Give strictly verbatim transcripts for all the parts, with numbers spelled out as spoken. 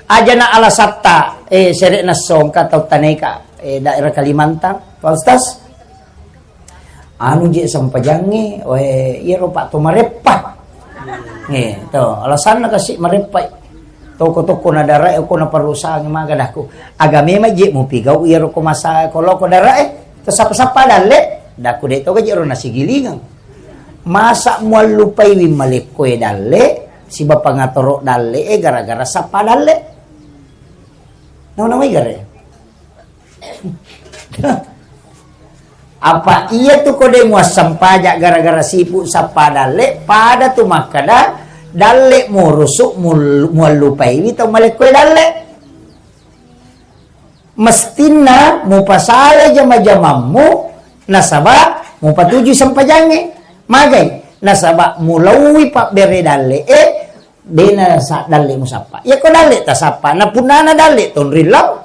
Ajana alasatta, eh, sere'na songka tau taneka, eh, daerah Kalimantan, Pak Ustaz. Anu je sempajangnge, we, iyaro Pak to mareppa. Eh, to, alasanna kasi mareppa. Toko-toko na darae ko na perusahaan maga daku. Aga memang je mupigau iyaro ko masa ko loko darae. To sapa-sapa dalle, daku de to gaji ro nasigilingang. Masa muallupai wi malekko e dalle, siba pangatoro dalle e gara-gara sapa dalle. Nawa-nawai gare. Apa iya tu ko de muassempajang gara-gara sibuk sappa dalle, pada tu makkeda dalle murusu mul-, muallupaiwi tau malekko dalle. Mestinna mupasale jama-jamammu nasaba mupatuju sempajangnge. Magai? Nasaba mulauwi pabbere dalle e, dena sa dalle musappa. Iya ko dalle tasappa, na punnana dalle tonrillau.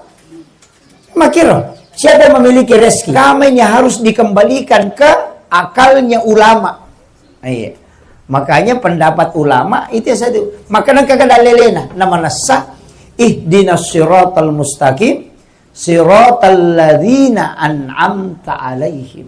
Makiro, siapa yang memiliki rezeki? Kama ini harus dikembalikan ke akalnya ulama. Iya. Makanya pendapat ulama itu yang satu. Maka nang kagak dalelena, nama nassa, ihdinas siratal mustaqim, siratal ladzina an'amta alaihim.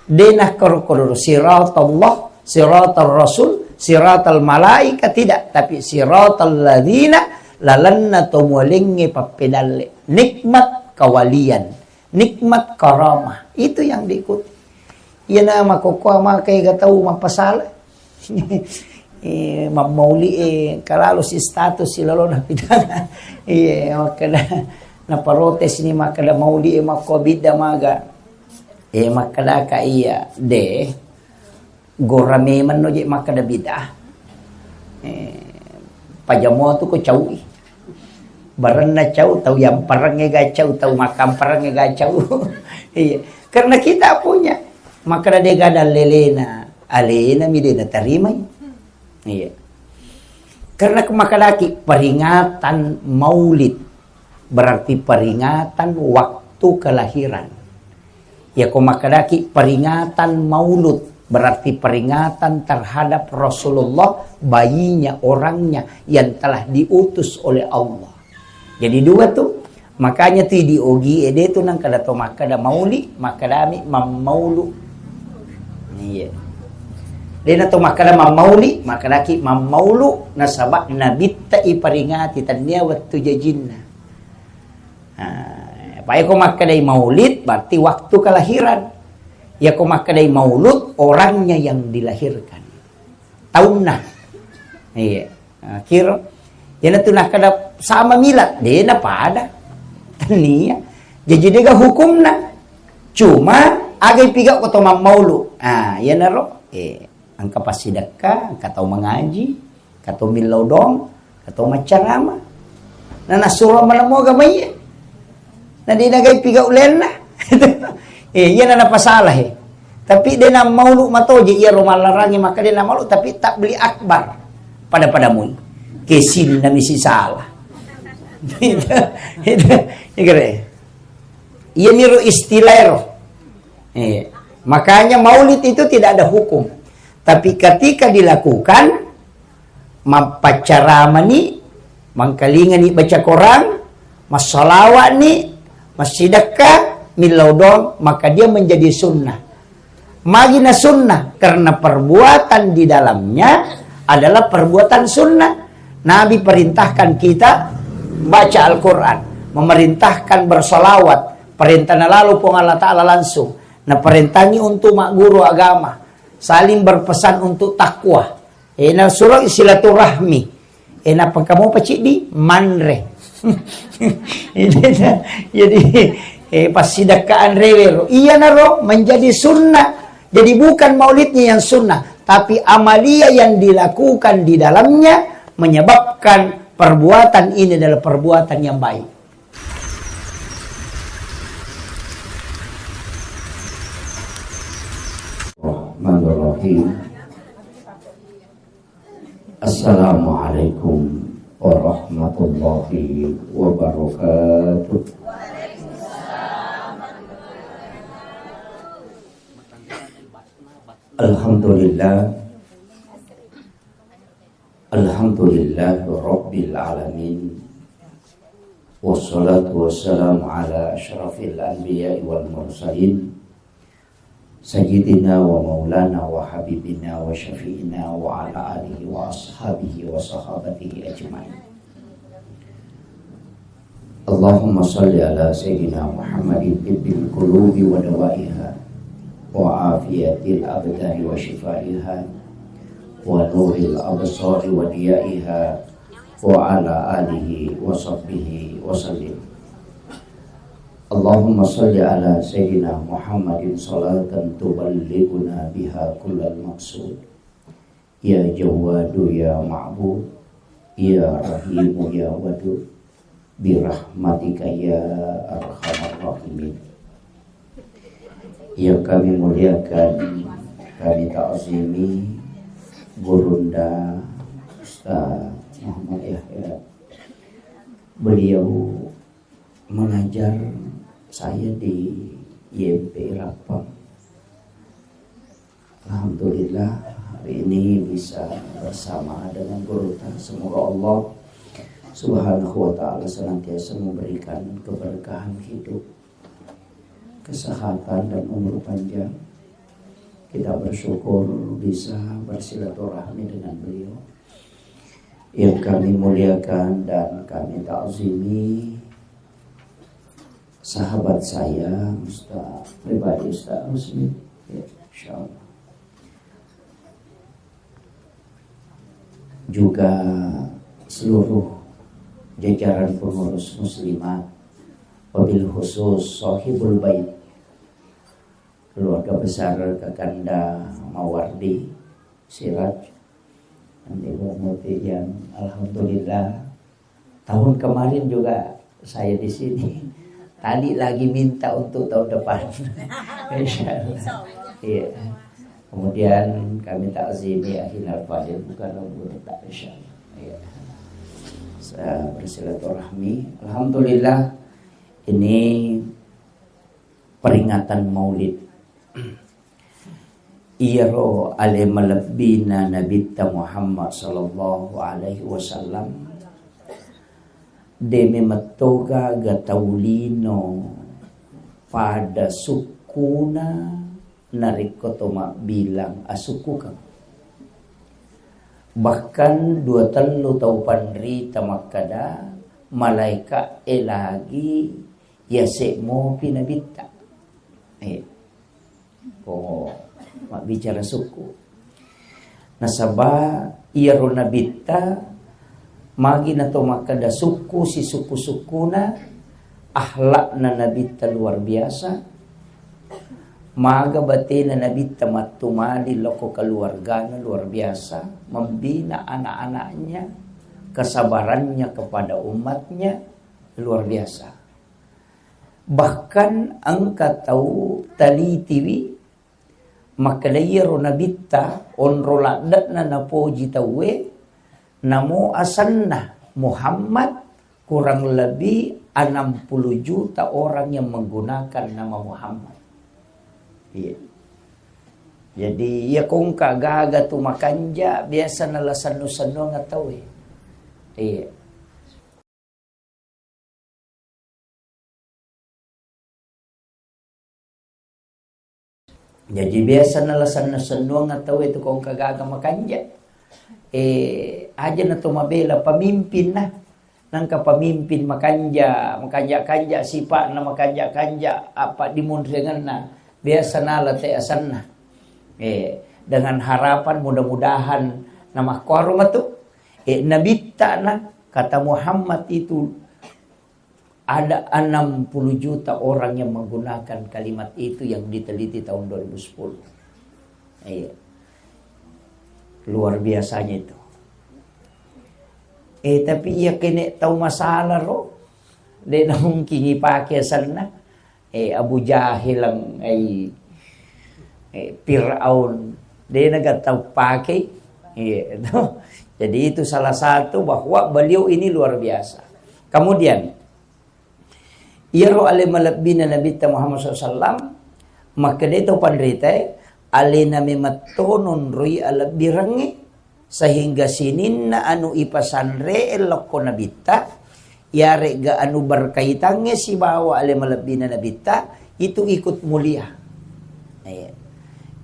Dena koro-koro siratallah, siratal rasul, siratal malaika, tidak, tapi siratal ladzina, lalenna to mualengnge pappedalle. Nikmat kawalian, nikmat karamah, itu yang diikuti. Iyana makokkoa maka ega tau mappasala. Eh, mammauli e kalalo si status si lalona pidana. Iya, makkeda naparotes ni makkeda mauli e makko bidda maga. Eh, makkeda ka iya de. Gora memang no je makkeda bid'ah. Eh, pajamo tu ko caui. Barenna cau, tau yang parengnge ga cau, tau makan parengnge ga cau. Iya. Karena kita punya. Makkeda de ga dalelena, alena mi de natarimai. Iya. Karena kemakadaki peringatan maulid berarti peringatan waktu kelahiran. Ya, ko makkadaki peringatan maulud, berarti peringatan terhadap Rasulullah, bayinya, orangnya yang telah diutus oleh Allah. Jadi dua tu, makanya tu di ogi ede tu nang kada to makkada mauli, makkadami mammaulu. Iya. Dena to makkada mammauli, makkadaki mammaulu, nasaba nabitta iperingati tania wettu jajinna. Nah, apa ko makkadai maulid berarti waktu kelahiran. Ya ko makkadai maulud orangnya yang dilahirkan. Taunna. Iya. Nah, kiro. Yana tu nakkada sama milad, dena pada. Tania. Jadi dega hukumna. Cuma agai piga ko to mammaulu. Ah, yana ro. Eh, angka passidekka, angka tau mangaji. Kato millau dong, kato maccarama. Na nasuro manamoga maiye. Na de nagai pigau lenna. Eh, iya na napasala he. Tapi de na maulu matoje iya ro mallarangi maka de na maulu tapi tak beli akbar. Pada-pada mui. Kesinna misi salah. Itu, itu, itu kere. Iya miro istilah ro. Eh, makanya maulid itu tidak ada hukum. Tapi ketika dilakukan, mappaccaramani, mangkalingani baca Quran, massalawani, massidekka, millau dong, maka dia menjadi sunnah. Magina sunnah, karena perbuatan di dalamnya adalah perbuatan sunnah. Nabi perintahkan kita baca Al-Quran, memerintahkan bersalawat, perintahna lalu Puang Allah Ta'ala langsung. Nah, perintahi untuk mak guru agama, saling berpesan untuk takwa. Eh, na suro silaturahmi. Eh, na pengkamu apa cidi? Manre. Jadi, eh, pas sidakkaan rewero. Iya naro menjadi sunnah. Jadi bukan maulidnya yang sunnah, tapi amalia yang dilakukan di dalamnya menyebabkan perbuatan ini adalah perbuatan yang baik. Bismillahirrahmanirrahim. Assalamualaikum warahmatullahi wabarakatuh. Alhamdulillah. Alhamdulillah Rabbil Alamin. Wassalatu wassalamu ala asyrafil anbiya'i wal mursalin, sayyidina wa maulana wa habibina wa syafi'ina wa ala alihi wa ashabihi wa sahabatihi ajma'in. Allahumma salli ala sayyidina Muhammadin tibbil qulubi wa dawaiha, wa afiyatil abdani wa shifaiha, wa nuril absari wa diyaiha, wa ala alihi wa sahbihi wa sallim. Allahumma salli ala sayyidina Muhammadin salatan tuballighuna biha kullal maqsud. Ya Jawadu ya Ma'bud, ya Rahimu ya Wadud, birahmatika ya arhamar rahimin. Yang kami muliakan, kami ta'zimi Gurunda Ustaz Muhammad Yahya. Beliau mengajar saya di Y M P Rappang. Alhamdulillah, hari ini bisa bersama dengan guru ta. Semoga Allah Subhanahu wa Ta'ala senantiasa memberikan keberkahan hidup, kesehatan, dan umur panjang. Kita bersyukur bisa bersilaturahmi dengan beliau. Yang kami muliakan dan kami ta'zimi, sahabat saya, Ustaz pribadi, Ustaz Rusmi, ya, insyaallah. Juga seluruh jajaran pengurus muslimat, wabil khusus sahibul bait, keluarga besar Kakanda Mawardi Siraj, dan Ibu Muti yang alhamdulillah tahun kemarin juga saya di sini. Tadi lagi minta untuk tahun depan. Insya Allah. Iya. Kemudian kami ta'zimi akhina al-fadil, bukan guru ta, insya Allah. Iya. Sa-, bersilaturahmi. Alhamdulillah, ini peringatan Maulid. Iyaro ale malebbina Nabitta Muhammad sallallahu alaihi wasallam, de memettoga ga tau lino pada sukkuna narekko to mabbilang asukkukeng. Bahkan dua tellu tau panrita makkada, malaeka e lagi yase mopi Nabitta. Eh. Ko mabbicara sukku. Nasaba iyaro Nabitta, magi nato makkeda sukku, sisukku-sukkuna, akhlakna Nabitta luar biasa. Maga batena Nabitta mattumali lokko keluargana luar biasa, membina anak-anaknya, kesabarannya kepada umatnya luar biasa. Bahkan engka tau talitiwi makkeda iyaro Nabitta onro ladde'na napoji tauwe, namo asenna Muhammad, kurang lebih enam puluh juta orang yang menggunakan nama Muhammad. Iya. Jadi iya kongka gaga tu makanja biasa nala sennu-sennuang tauwe. Iya. Jaji biasa nala sennu-sennuang tauwe tu kongka gaga makanja. Eh, aja na to mabela pemimpin na. Nangka pemimpin makanja, makanja-kanja sipa'na, makanja-kanja apa dimunrengenna. Biasa nala te asenna. Eh, dengan harapan mudah-mudahan namakkuaro matu. Eh, Nabitta na kata Muhammad itu ada enam puluh juta orang yang menggunakan kalimat itu yang diteliti tahun dua ribu sepuluh. Iya. Luar biasanya itu. Eh, tapi iya kene tau masalah ro, de na mungkin ipake asenna. Eh, Abu Jahil, eh, eh, Fir'aun, de na ga tau pake. Iya, itu. Jadi itu salah satu bahwa beliau ini luar biasa. Kemudian, iyaro ale malebbina Nabitta Muhammad sallallahu alaihi wasallam, makkeda to panritae, alena memetto nonroi alebbirengnge, sehingga sininna anu ipasanre lokko Nabitta, Iyare'ga anu berkaitangnge sibawa ale malebbina Nabitta, itu ikut mulia. Eh,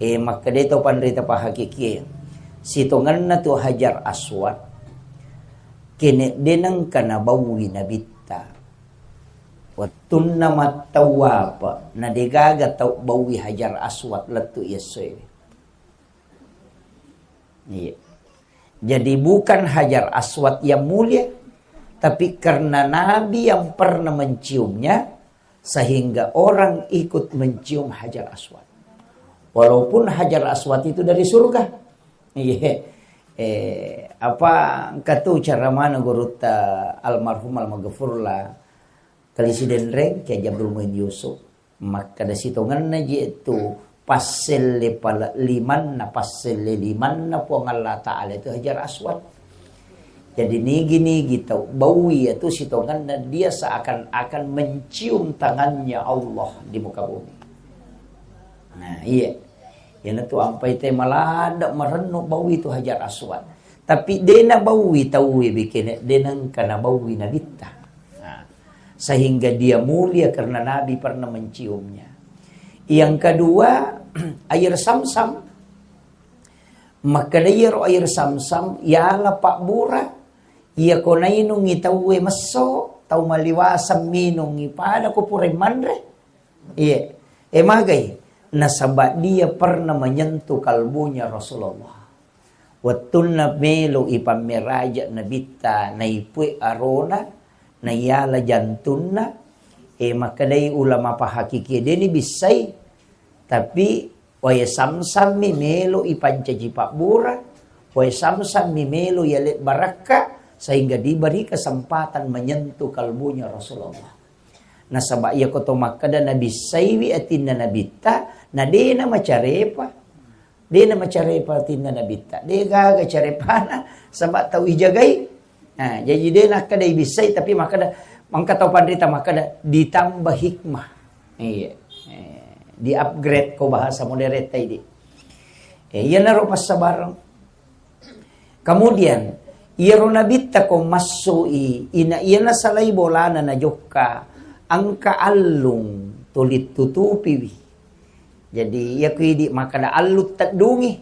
eh, makkedai tau panrita pahakikie, sitongenna tu Hajar Aswad, kene de nengka nabaui Nabitta. Wettunna mattawwafa, na degaga tau baui Hajar Aswad lettu i essoe. Iya. Jadi bukan Hajar Aswad yang mulia, tapi karena Nabi yang pernah menciumnya, sehingga orang ikut mencium Hajar Aswad. Walaupun Hajar Aswad itu dari surga. Iya. Eh, apa engka tu cara mana gurutta almarhum almaghfurlah Kali Sidenreng, Kiai Haji Abdul Muin Yusuf, makkeda sitongenna je tu passelle pale limanna, passelle limanna Puang Allah Ta'ala itu Hajar Aswad. Jadi nigi-nigi tau baui itu sitongenna dia seakan-akan mencium tangannya Allah di muka bumi. Nah, iya. Iyanatu ampai te malada marennu baui itu Hajar Aswad. Tapi de nabaui tauwe bikene, de nengka nabaui Nabitta. Nah, sehingga dia mulia karena Nabi pernah menciumnya. Yang kedua, air Samsam. Makkeda iyaro air Samsam, yala pabbura, iya ko nainungi tauwe messo, tau maliwaseng minungi pada ko pura manre. Iya. Eh, magai? Nasaba dia pernah menyentuh kalbunya Rasulullah. Wettunna melo ipammeraja Nabitta, naipue arona, naiyala jantunna, eh, makkedai ulama pahakiki, deni bissai, tapi wae samsammi melo ipancaji pabbura, wae samsammi melo yale barakka, sehingga diberi kesempatan menyentuh kalbunya Rasulullah. Nasaba iyako to makkeda nabissaiwi atinna Nabitta, na dena macarepa. Dena macarepa atinna Nabitta. De gaga carepana, saba tau ijagai. Nah, jadi de nakkeda ibissai, tapi makkeda, mangka tau panrita makkeda ditambah hikmah. Iya. Eh, di-upgrade ko bahasa modern tadi. Eh, iyanaro passabareng. Kemudian, iyaro Nabitta ko massui, ina iyana salai bolana najokka, engka allung tuli tutupiwi. Jadi, iya ku idi makkeda allung teddungi.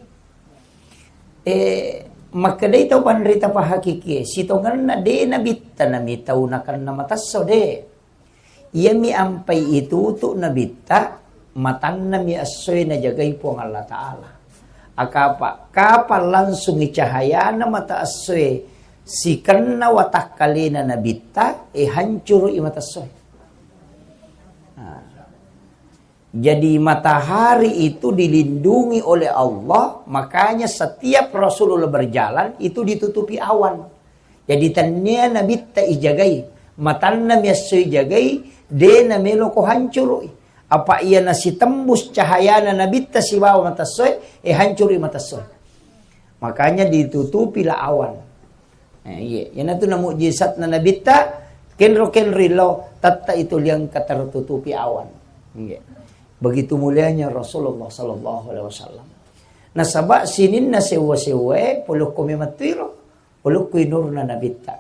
Eh, makkedai tau panrita pahakikie, sitongenna de Nabitta nami tau nakenna matesso de. Iyami ampai itutu Nabitta, matannami essoe najagai Puang Allah Ta'ala. Akapa, kapang langsungi cahayana mata essoe sikenna watakkalena Nabitta, eh, hancurui mata essoe. Nah. Jadi matahari itu dilindungi oleh Allah, makanya setiap Rasulullah berjalan itu ditutupi awan. Jadi tennia Nabitta ijagai, matanna miasso ijagai, de namelo ko hancurui. Apa iya nasitembus cahayana Nabitta sibawa matassoe, eh, hancurui matassoe. Makanya ditutupilah awan. Eh, iya, iyanatu na mukjizatna Nabitta, kenro-kenro illo, tatta itu liangka tertutupi awan. Iya. Begitu mulianya Rasulullah sallallahu alaihi wasallam. Nasaba sininna sewwa-sewwae polokko memettuiro. Ulukku inurna Nabitta.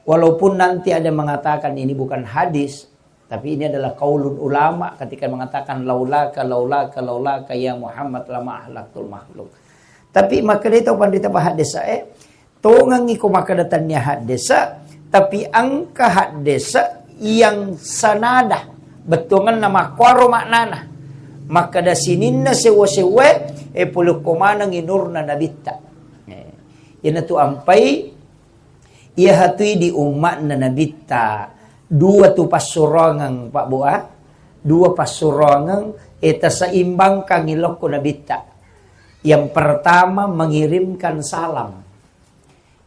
Walaupun nanti ada mengatakan ini bukan hadis, tapi ini adalah qaulul ulama ketika mengatakan, "Laulaka, laulaka, laulaka ya Muhammad lama ahlaktul makhluk." Tapi makkeda tau panrita pahaddesa, eh, tongangi ko makkeda tennia haddesa, tapi engka haddesa yang sanada, bettuangenna makkuaro maknana. Makkeda sininna sewwa-sewwae, eh, polokko manengi nurna Nabitta. Eh. Iyanatu ampai, iya hatui di umma'na Nabitta, dua tu passurongeng, Pak Bu, ah. Dua passurongeng, eh, taseimbangkan ilokko Nabitta. Yang pertama mengirimkan salam.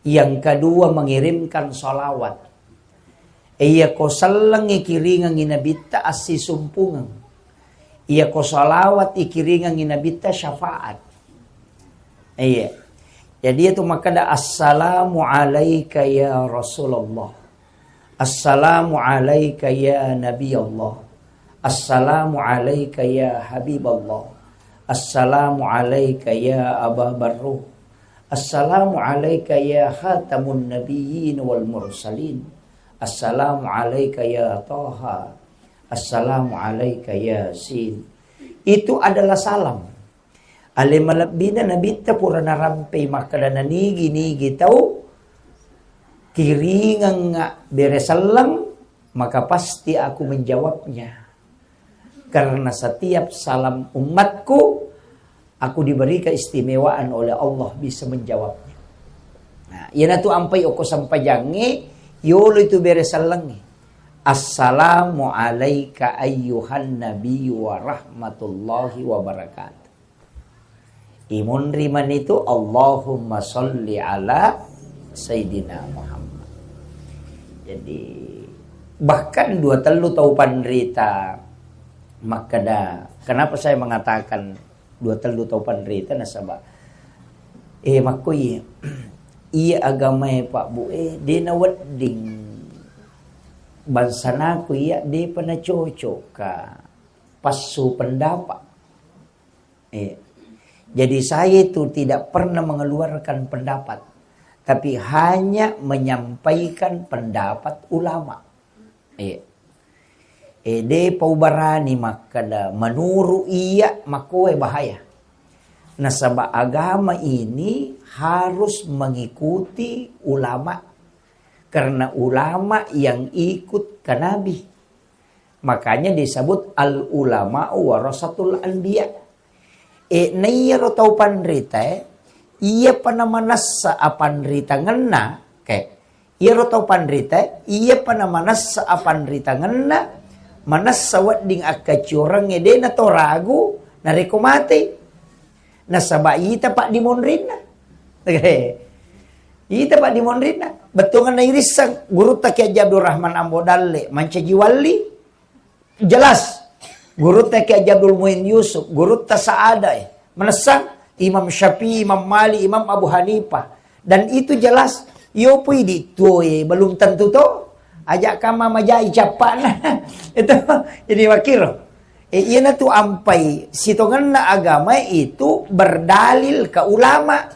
Yang kedua mengirimkan salawat. Iya ko selleng ikiringengi Nabitta assisumpungeng. Iya ko salawat ikiringengi Nabitta syafaat. Iya. Jadi itu makkeda, "Assalamu alaika ya Rasulullah. Assalamu alaika ya Nabi Allah. Assalamu alaika ya Habib Allah. Assalamu alaika ya Aba Barruh. Assalamu alaika ya khatamun nabiyyin wal mursalin. Assalamu alaika ya Toha. Assalamu alaika Yasin. Itu adalah salam. Ale malebbina Nabitta pura narampei makkeda, nanigi-nigi tau kiringengnga bere selleng, maka pasti aku menjawabnya. Karena setiap salam umatku, aku diberi keistimewaan oleh Allah bisa menjawabnya. Nah, iyanatu ampai okko sempajangnge, yolo itu bere sellengnge. Assalamu alaika ayyuhan nabiyyu wa rahmatullahi wa barakatuh. Imunri manitu, Allahumma sholli ala Sayyidina Muhammad. Jadi, bahkan dua tellu tau panrita makkeda, kenapa saya mengatakan dua tellu tau panrita, nasaba, eh, makkoi, iya agamae Pak Bu, eh, de nawedding bangsanaku iya depa nacocok ka passu pendapat. Eh, jadi saya itu tidak pernah mengeluarkan pendapat, tapi hanya menyampaikan pendapat ulama. Eh, eh, de paubarani makkeda menurut iya makkoe bahaya. Nasaba agama ini harus mengikuti ulama, karena ulama yang ikut ke Nabi. Makanya disebut al ulama warasatul anbiya. E, naiyaro tau panrita e, iya pa namanessa apanritangenna, ke, iyaro tau panrita e, iya pa namanessa apanritangenna, manessa wedding akkaciorengnge de nato ragu narekko matei. Nasaba ita paddimonrinna. Ita paddimonrinna. Bettuangenna irisseng, gurutta Kiai Haji Abdul Rahman Ambo Dalle, mancaji walli, jelas. Gurutta Kiai Haji Abdul Muin Yusuf, gurutta Saada, eh. Manessang Imam Syafi'i, Imam Malik, Imam Abu Hanifah. Dan itu jelas, yo pui di tuo, eh, belum tentu to. Ajak kama majai cappana. Itu jadi wakiro. Eh, iyanatu ampai sitongenna agama itu berdalil ke ulama.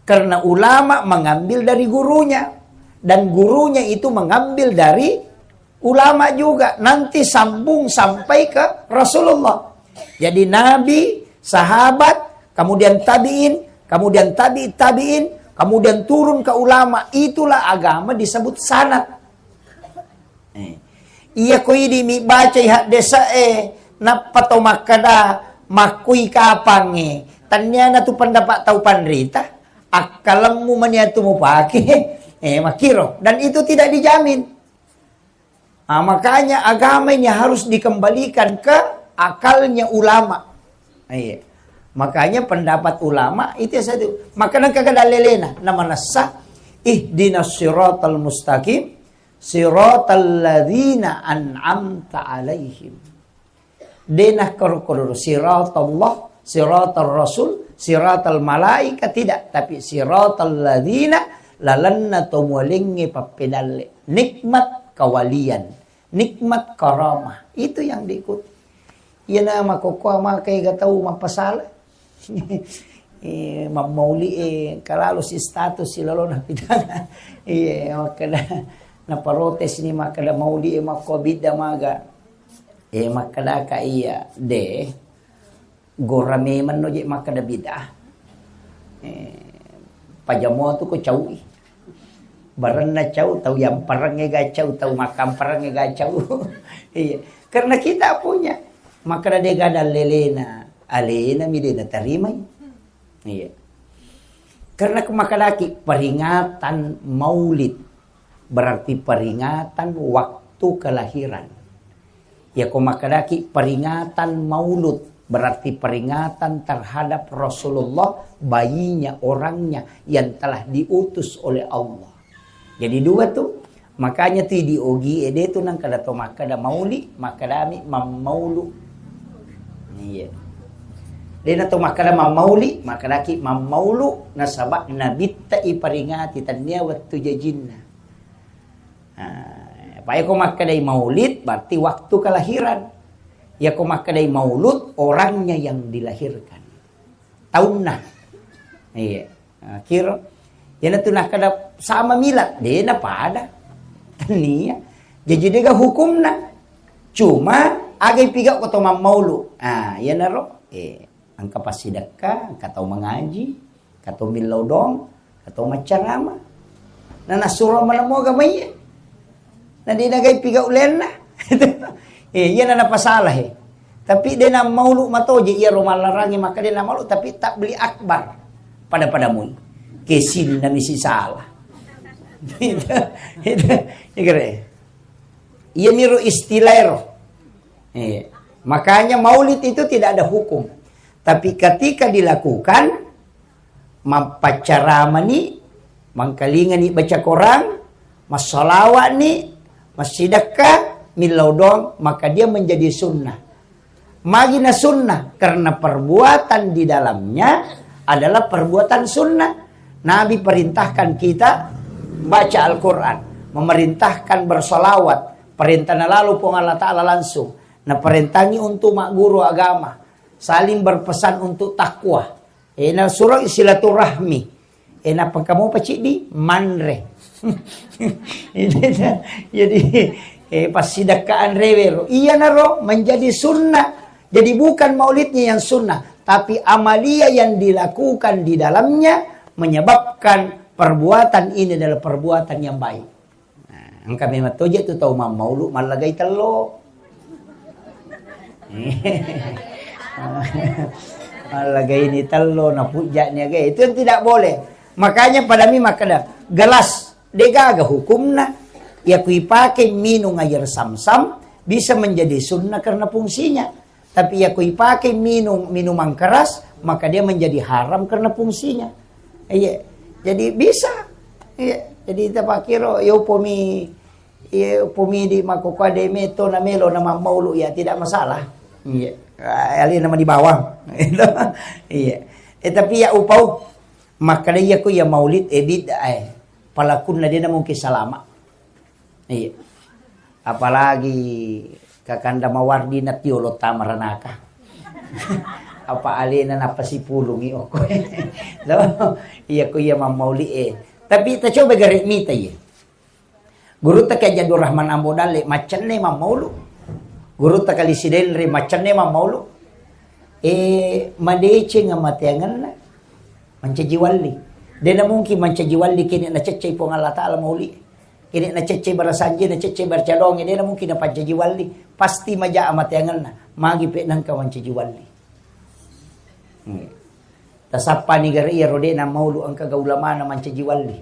Karena ulama mengambil dari gurunya, dan gurunya itu mengambil dari ulama juga. Nanti sambung sampai ke Rasulullah. Jadi Nabi, sahabat, kemudian tabiin, kemudian tabi tabiin, kemudian turun ke ulama. Itulah agama disebut sanad. Eh. Iya ko idi mi bacai haddesa e, nappa to makkeda makkui kapangnge. Tanniana tu pendapat tau panrita, akkalemmu mania tu mupake. Eh, makkiro. Dan itu tidak dijamin. Ah, makanya agama ini harus dikembalikan ke akalnya ulama. Iya. Makanya pendapat ulama itu yang satu. Maka nang kagak dalelena, nama nassa, ihdinas siratal mustaqim, siratal ladzina an'amta alaihim. De nakkorokkororo siratallah, siratal rasul, siratal malaika, tidak, tapi siratal ladzina, lalenna to mualengnge pappedalle. Nikmat kawalian, nikmat karamah, itu yang diikuti. Iyana makkokkoe makkega tau mappasala. Eh, mammauli e, kalalo si status si lalona pitana. Iya, makkeda naprotes ni makkeda mauli e makko bidda maga. Eh, makkedaka iya, de. Gora memang no je makkeda bid'ah. Eh, pajamo tu ko caui. Barenna cau, tau yang parengnge ga cau, tau makan parengnge ga cau. Iya. Karena kita punya. Makkeda de ga dalelena, alena mi de natarimai. Iya. Karena ku makkedaki peringatan maulid berarti peringatan waktu kelahiran. Yako makkedaki peringatan maulud berarti peringatan terhadap Rasulullah, bayinya, orangnya yang telah diutus oleh Allah. Jadi dua tu. Makanya tu di ogi ede tu nang kada to makkeda mauli, makkedami mammaulu. Iya. Dena to makkeda mammauli, makkedaki mammaulu nasaba nabitta iperingati tania wettu jajinna. Nah, apa yako makkedai maulid berarti waktu kelahiran. Yako makkedai maulud orangnya yang dilahirkan. Taunna. Iya. Nah, kiro. Iyanatu nakkeda sama milad, dena pada. Tania. Jaji dega hukumna. Cuma aga ipigau ko to mammaulu. Ah, iyanaro, eh, engka passidekka, engka tau mengaji, engka tau millau dong, engka tau maccarama. Na nasuro malemoga maiye. Na de nagai pigau lenna. Eh, iya na napasala he. Tapi de na maulu matoje iya ro mallarangi maka de na maulu tapi tak beli akbar. Pada-pada mui. Kesinna misi salah. Itu, itu, itu kira. Iya miro istilah ero. Eh, makanya maulid itu tidak ada hukum. Tapi ketika dilakukan, mappaccaramani, mangkalingani baca Quran, massalawani, massidekka, millau doang, maka dia menjadi sunnah. Magina sunnah karena perbuatan di dalamnya adalah perbuatan sunnah. Nabi perintahkan kita baca Al-Quran, memerintahkan bersolawat, perintah lalu Puang Allah Ta'ala langsung. Nah, perintangi untuk mak guru agama, saling berpesan untuk takwa. Eh, na suroi silaturahmi. Eh, nappa kamu paciddi manre. Jadi, eh, passidakkaan rewero. Iyanaro menjadi sunnah. Jadi bukan maulidnya yang sunnah, tapi amalia yang dilakukan di dalamnya menyebabkan perbuatan ini adalah perbuatan yang baik. Nah, engka memang toje tu tau mammaulu mallagai tello. Mallagai ni tello, na pujja ni aga. Itu yang tidak boleh. Makanya pada mi makkeda, gelas degaga hukumna. Ya kui pakai minum air samsam bisa menjadi sunnah karena fungsinya. Tapi ya kui pakai minum minuman keras, maka dia menjadi haram karena fungsinya. Iya. Jadi bisa. Iya. Jadi kita pakai ro, ya upomi, ya upomi di makoko ade meto na melo na mammaulu ya tidak masalah. Iya. Ah, ali nama di bawang. Iya. Eh, tapi ya upau, maka dia ku ya maulid, eh, bid'ah, eh. Palakunna dia na mungkin salama. Iya. Apalagi kakanda mawardi na tiolo tamaranaka. Apa alena napasipulungi okko. Lo, iya ko iya mammauli e. Tapi ta coba gare mita iya. Gurutta Kiai Abdul Rahman Ambo Dalle maccenne mammaulu. Gurutta Kali Sidenre maccenne mammaulu. Eh, madeceng amateangenna mancaji walli. Dena mungkin mancaji walli kene na ceccei Puang Allah Ta'ala mauli. Kene na ceccei barasanje, na ceccei barcadonge, dena mungkin na pancaji walli. Pasti maja amateangenna. Magi pe nangka mancaji walli. Hmm. Tasappa ni gare iya rode na maulu engka ga ulamana mancaji walli.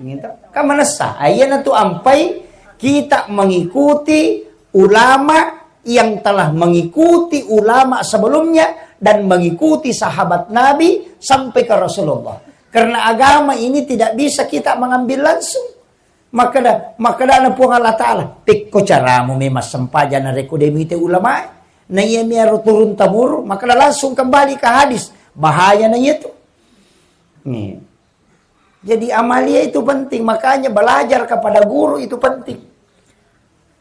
Gitu. Kan manessa, ayyana tu ampai kita mengikuti ulama yang telah mengikuti ulama sebelumnya dan mengikuti sahabat Nabi sampai ke Rasulullah. Karena agama ini tidak bisa kita mengambil langsung. Makkeda, makkedana Puang Allah Ta'ala, "Pekko caramu memang sempajang narekko de muite ulamae." Na iya miaro turun temurun, makkeda langsung kembali ke hadis. Bahaya na iya tu. Nih. Jadi amalia itu penting, makanya belajar kepada guru itu penting.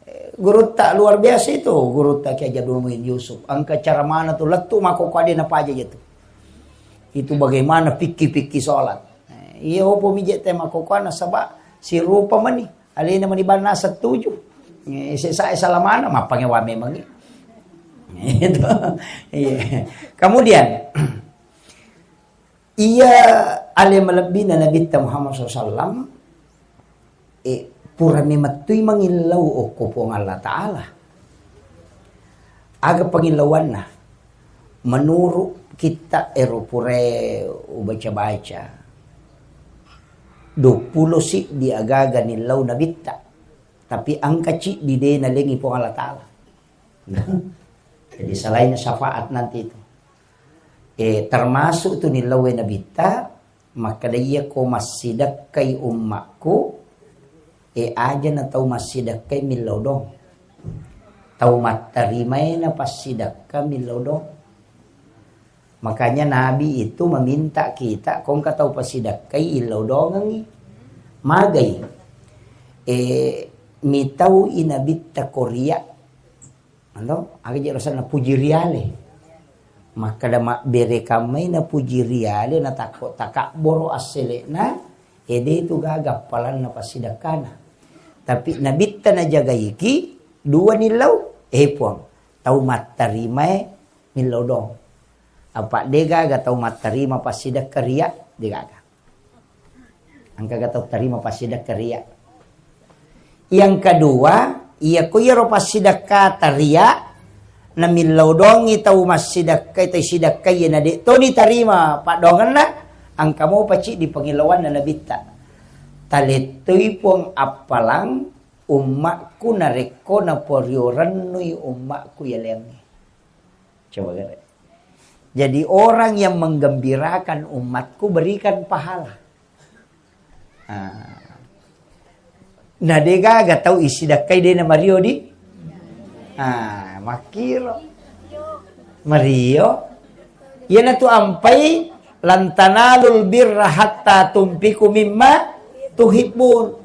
Eh, gurutta luar biasa itu, gurutta Kiai Jadul Muin Yusuf. Engka cara mana tu lettu mako kade na paja itu. Itu bagaimana fikih-fikih sholat. Eh, iya opo mije te mako kuana sebab sirupa mani. Alena mani bana setuju. Eh, sesa salamana mappange wa memang. Itu. Iya. Kemudian iya ale malebbina Nabitta Muhammad sallallahu alaihi wasallam, eh, pura memettui mangillau okko Puang Allah Ta'ala. Aga pangillauanna? Menurut kitta ero pura ubaca-baca, duappulo siddi agaga nillau Nabitta, tapi engka ciddi de nalengi Puang Allah Ta'ala. Jadi selain syafaat nanti itu. Eh, termasuk tu nillau Nabitta, makkeda iya ko massidekkai ummakku, eh, aja na tau massidekkai millau dong. Tau mattarimae na passidekka millau dong. Makanya Nabi itu meminta kita, ko engka tau passidekkai illau dongengi. Magai. Eh, mitau i Nabitta koria. Ando, aga je rasanna puji riale. Makkeda mabbere kammai napuji riale, natakko takabboro assele'na, ede tu gaga appalanna passidekkana. Tapi nabitta najagaiki, dua nillau, eh, Puang, tau mattarimae millau dong. Apa de gaga tau mattarima passidekka ria, de gaga. Engkaga tau tarima passidekka ria. Yang kedua, iya ko iyaro passidekka taria, namillau dongi tau massidekka, tau sidekka iya na de toni tarima paddoangenna, engka mopa ciddi pangilauanna nabitta. Talettoi Puang appalang ummakku narekko naporio rennui ummakku yaleangnge. Coba gare. Jadi orang yang menggembirakan umatku berikan pahala. Ah. Na de gaga tau isidakkai de na mario di. Ah, makkiro. Mario. Iyanatu ampai, "Lan tanalul birra hatta tunfiqu mimma tuhibbun."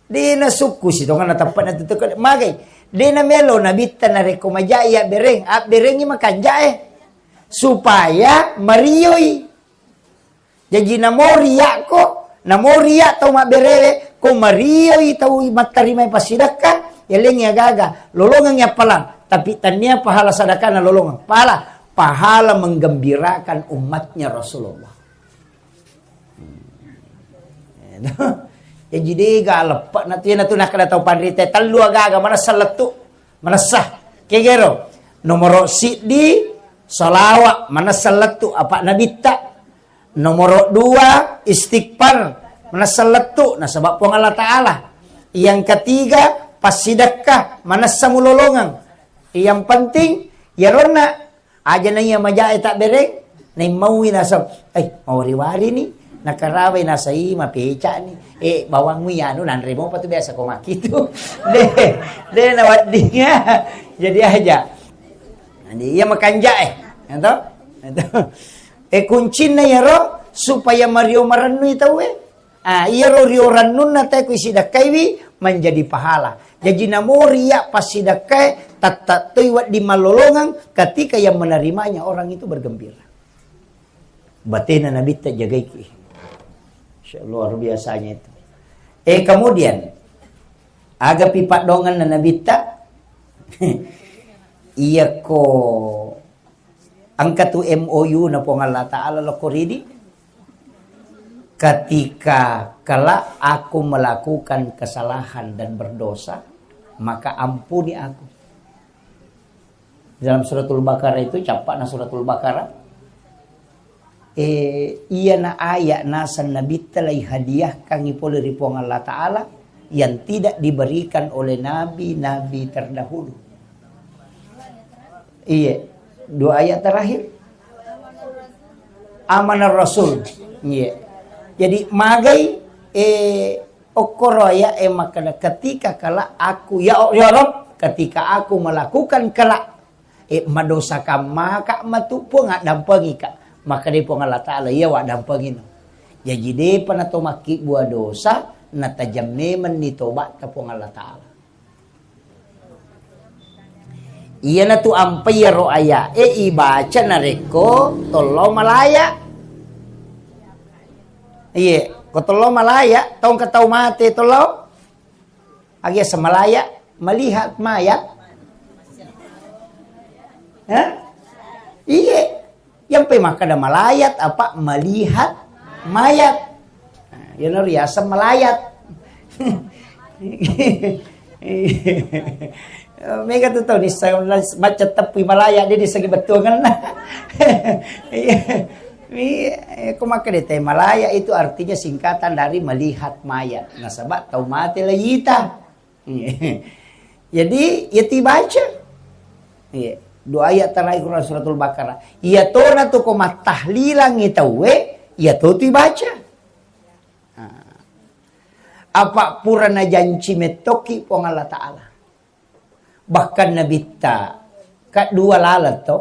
De nasukku sitonganna teppa'na tu teko magai. De namelo nabitta narekko majai abbereng, abberengi makanjae. Supaya marioi. Jaji namo riya'ko, namo riya' tau mabberewe, ko marioi tau mattarimai passidakka, yalengngi agaga, lolongengngi appalang. Tapi tannia pahala sadakana lolongeng. Pahala, pahala menggembirakan umatnya Rasulullah. Jaji dega leppe'na tu, iyanatu nakkeda tau panrita tellu agaga manessa lettu, manessa. Kegero, nomoro siddi salawa manessa lettu apa nabitta. Nomoro dua istighfar manessa lettu nasaba Puang Allah Ta'ala. Yang ketiga passidekka manessa mulolongeng. Yang penting yaronna Aja na iya majae tabbereng, naimmaui naseng, "Eh, mawari-wari ni, nakarawai nasai mapeca ni. Eh, bawangmu iyanu nanre mopa tu biasa ko makkitu." De, de naweddinga. Jadi aja. Jadi iya makanjae, ya toh? Ya toh? Eh, kuncinna iyaro supaya mario marennui tauwe. Ah, iyaro riorannunna tae ku isidakkaiwi menjadi pahala. Jaji namori iya passidakkae, tatta toi wedding mallolongeng ketika yang menerimanya orang itu bergembira. Batena nabitta jagaiki. Masya Allah, luar biasanya itu. Eh, kemudian, agapi paddoangenna nabitta, iyako Engka tu M O U na Puang Allah Ta'ala lokko ridi. Ketika kelak aku melakukan kesalahan dan berdosa, maka ampuni aku. Dalam Suratul Baqarah itu, cappa'na Suratul Baqarah, eh, iyana ayat naseng nabitta lai hadiahkangi pole ri Puang Allah Ta'ala yang tidak diberikan oleh nabi-nabi terdahulu. Iya, dua ayat terakhir. Amanar Rasul. Iya. Jadi magai, eh, okkoro ayat, eh, makkeda, "Ketika kelak aku, ya, ya Rabb, ketika aku melakukan kelak, eh, madosa kammaka matu Puang, addampengika." Makkedai Puang Allah Ta'ala, "Iya, waddampengino." Jaji depa nato makkibbua dosa, natajang memenni tobatta Puang Allah Ta'ala. Iyanatu ampai iyaro aya'e ibaca narekko tollo malaya. Iye, ko tollo malaya, tongka tau mate tollo. Agi asa malaya, melihat mayat. Hah? Iye. Iyampai makkeda malayat apa melihat mayat. Nah, iyana riaseng malayat. Mega tu tau nisseng macca teppui malaya, de nisseng bettuangenna. Iya. Iya, ko makkeda te malaya itu artinya singkatan dari melihat mayat. Nasaba tau mate layita. Iya. Jadi, ya tibaca. Iya. Dua ayat terakhir Quran Suratul Baqarah. Iya tona tu ko mattahlilangi tauwe, iya to tu ibaca. Nah. Apa pura najanci mettoki Puang Allah Ta'ala. Bahkan nabitta, ka dua laleng to.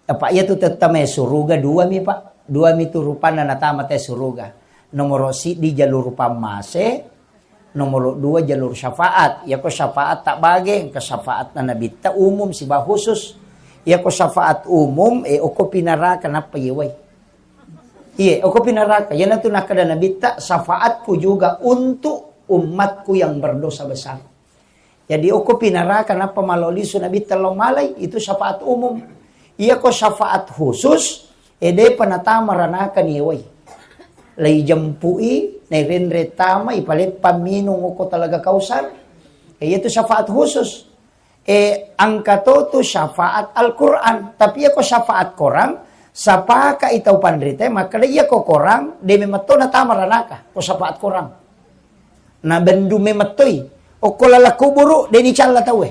Apa iya tu tette mai suruga dua mi, Pak. Dua mi tu rupanna natama te suruga. Nomoro siddi jalur pammase, nomoro dua jalur syafaat. Iya ko syafaat tak bage, engka syafaatna nabitta umum siba khusus. Iyako syafaat umum, eh, okko pinaraka nappa yewai. Iye, okko pinaraka. Iyanatu nakkeda Nabitta, "Syafaatku juga untuk umatku yang berdosa besar." Jadi, okko pinaraka nappa malao lisu Nabitta lao malai, itu syafaat umum. Iyako syafaat khusus, eh, depa natama ranaka niyewai. Lai jempui, nairenre tama, ipaleppa minung okko Talaga Kausar. Eh, iyatu syafaat khusus. Eh, engka to tu syafaat Al-Quran. Tapi iyako syafaat korang, sapaka i tau panrita, makkeda iyako korang, de memetto natama ranaka, ko syafaat korang. Nabendu memettoi. Okko laleng kuburu, de nicalla tauwe.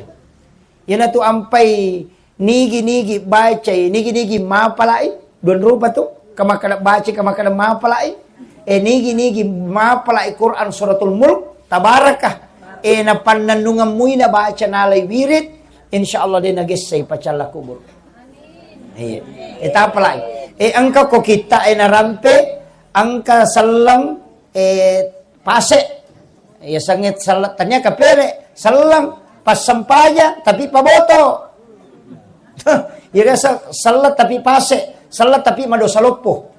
Iyanatu ampai nigi-nigi bacai, nigi-nigi mapalai, duan rupa tu, kamakkeda bacai, kamakkeda mapalai. Eh, nigi-nigi mapalai Quran Suratul Mulk, Tabarakah. Eh, napannennungeng mui nabaca nalai wirid, insya Allah de nagessai pacalla kubur. Iya. Eh, tapalai. Eh, engka ko kitta, eh, narampe, engka selleng, eh, pase. Iya, sengit selleng, tania kapere, selleng, passempajang, tapi paboto. Iya, se-, selleng tapi pase, selleng tapi madosa loppo.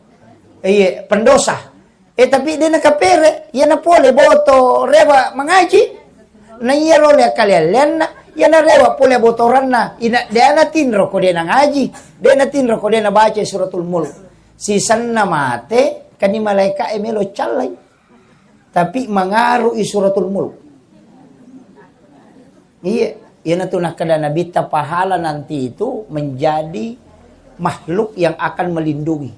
Iya, pendosa. Eh, tapi de nakapere, iya napole boto rewa mangaji. Na iyaro le kaleallenna, iya narewa pole botoranna, ina de natinro ko de nangaji, de natinro ko de nabaca Suratul Mulk. Sisenna mate, kani malaika e melo callai. Tapi mangaru i Suratul Mulk. Iya, iyanatu nakkeda Nabitta pahala nanti itu menjadi makhluk yang akan melindungi.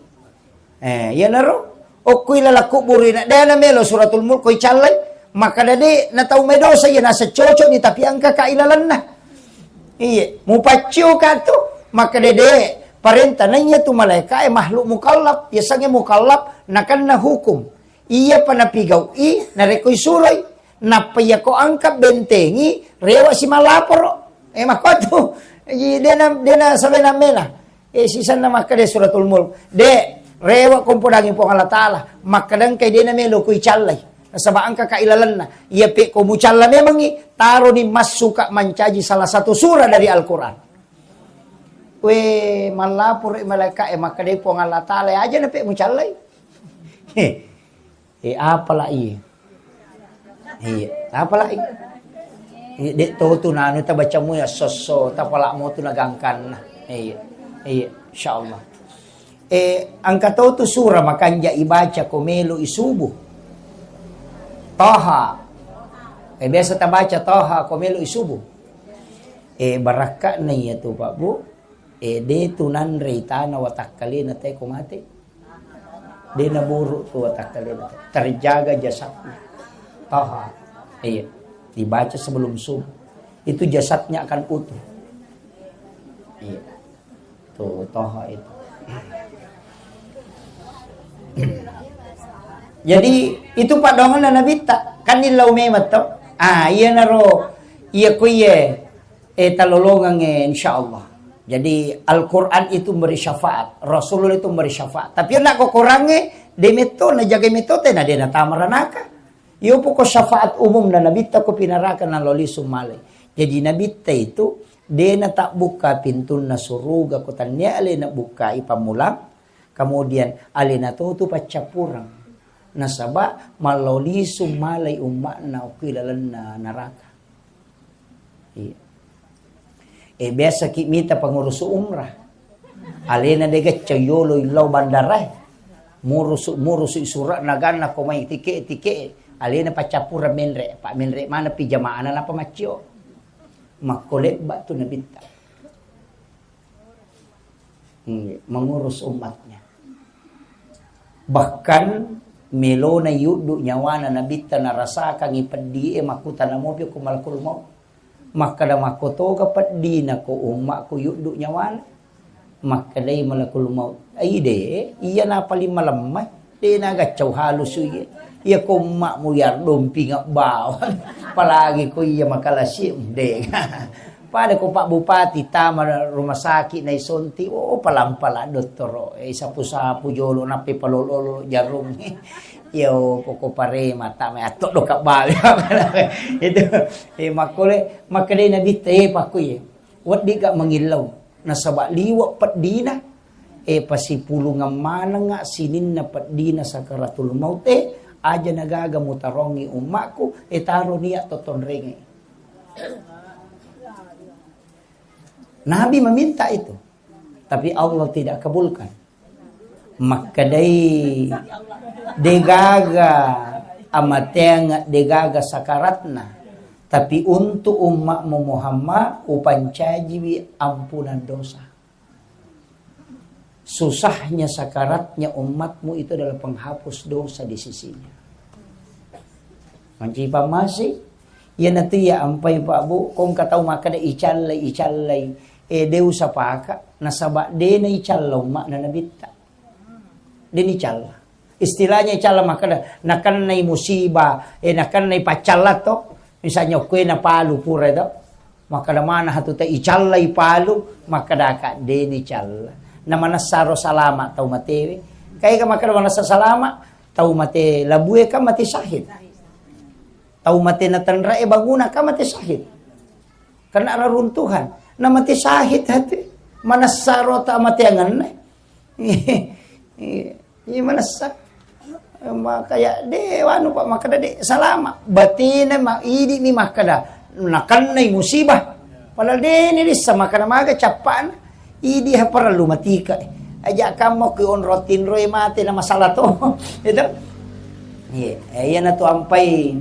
Eh, iyanaro, okkui laleng kuburu ina, de namelo Suratul Mulk ko icallai, makkeda de natau mai dosa iya naseng cocok ni, tapi engka ka ilalenna. Iya, mupaccio ka tu, makkeda de, parenta naiya tu malaika e makhluk mukallaf, yasengnge mukallaf nakenna hukum. Iyapa napigau'i, narekko isuroi, nappa iyako angka bentengi, rewa si mallaporo. Eh, makkuatu. Jadi, dena, dena sabena mena. Eh, sisenna makkeda Suratul Mulk. De, rewa kompodangi Puang Allah Ta'ala. Makkeda engkai dena melo ko icallai. Nasaba engka ka ilalenna. Iya pe ko mucalla memangi, taroni massuka mancaji salah satu surah dari Al-Quran. We, mallaporo malaikat e, makkeda Puang Allah Ta'ala, aja na pe mucallai. Heh. Eh, apalai? Iya, apalai? Eh, dek to tu nanu tabacamu ya sosso, tapalakmu tu nagangkanna. Iya, iya, insyaallah. Eh, engka to tu surah makanja ibaca ko melo isubuh. Taha. Eh, biasa tabaca Taha ko melo isubuh. Eh, barakka'na iya tu, Pak Bu. Eh, de tu nanrei tana watakkalena te ko mate. De naburuk tu watakkalena. Terjaga jasadnya. Taha. Iya. Dibaca sebelum subuh. Itu jasadnya akan utuh. Iya. Tuh, Taha itu. Jadi, itu paddoanganna Nabitta. Kan illau memang to. Ah, iya naro, iya ko iye, eh, talolongang, eh, insyaallah. Jadi, Al-Quran itu memberi syafaat, Rasulullah itu memberi syafaat. Tapi nak ko Qurangnge, de metto, najaga metto, tena de natama ranaka. Iyo poko syafaat umum na Nabitta ko pinaraka naloli summalai. Jadi Nabitta itu de natabbuka pintunna suruga ko tannia alena bukkai pammulang, kemudian alena to tu paccappureng. Nasaba malloli summalai umma'na okko ilalenna naraka. Iya. Eh, biasa ki mita pengurus umrah. Alena de gacca yolo illau bandarae. Murusu, murusu surat naganna ko mai tike, tike. Alena paccappureng menre, Pak, menre mana pi jamaana napa maccio. Makko lebba tu Nabitta. Hmm, mengurus umatnya. Bahkan melona yuddu nyawana Nabitta narasakangi peddi e makkutana mopi ko malakul maut. Makkeda makkotoga peddina ko ummakku yuddu nyawana. Makkedai malakul maut, "Ai de, iya na paling malemma, de nagaccau halusu iye. Iya ko ummakmu yar dompinga bawang. Apalagi ko iya makalasi, de." Pada ko Pak Bupati tama rumah sakit naisonti, oh, palang-palang dottoro, eh, sapu-sapu jolo, nappi palolo-lolo jarung. Iyo, poko parema, tama atto doka bale. Itu, eh, makkole, makkedai Nabitta, eh, pakku ye. Weddi ga mangillau. Nasaba liwe' peddina, e, pasipulungeng manengnga sininna peddina sakaratul maut, e, aja nagaga mutarongngi ummakku, e, taro nia' to tonrenge. Nabi meminta itu, tapi Allah tidak kabulkan. Makkedai, degaga amateang, degaga sakaratna, tapi untuk ummakmu Muhammad, upancajiwi ampunan dosa. Susahnya sakaratnya umatmu itu adalah penghapus dosa di sisinya. Mancipa masi, iyanatu iya ampai, Pak Bu, kongka tau makkeda icallai, icallai. E, de usapaka, nasaba de naicalla umma'na Nabitta. De nicalla. Istilahnya icalla makkeda, nakennai musibah, e, nakennai paccalla to. Misalnya kue napalu pura to. Makkeda mana hatu ta icallai palu, makkeda ka de nicalla. Na manessaro salama tau matewe. Kae ka makkeda manessa salama, tau mate labue kan mate syahid. Tau mate natenra'e banguna kan mate syahid. Kena reruntuhan. Na mate syahid hatu. Manessaro ta mateangenna. Iya, manessa. Makaya de wanu, Pak, makkeda de salama. Batena ma idi mi makkeda nakennai musibah. Padahal de ni rissa makkeda maga cappana. Idi ha parellu matika. Aja kammo ki onro tinroi mate na masalah to. Itu. Iya, eh, iyanatu ampai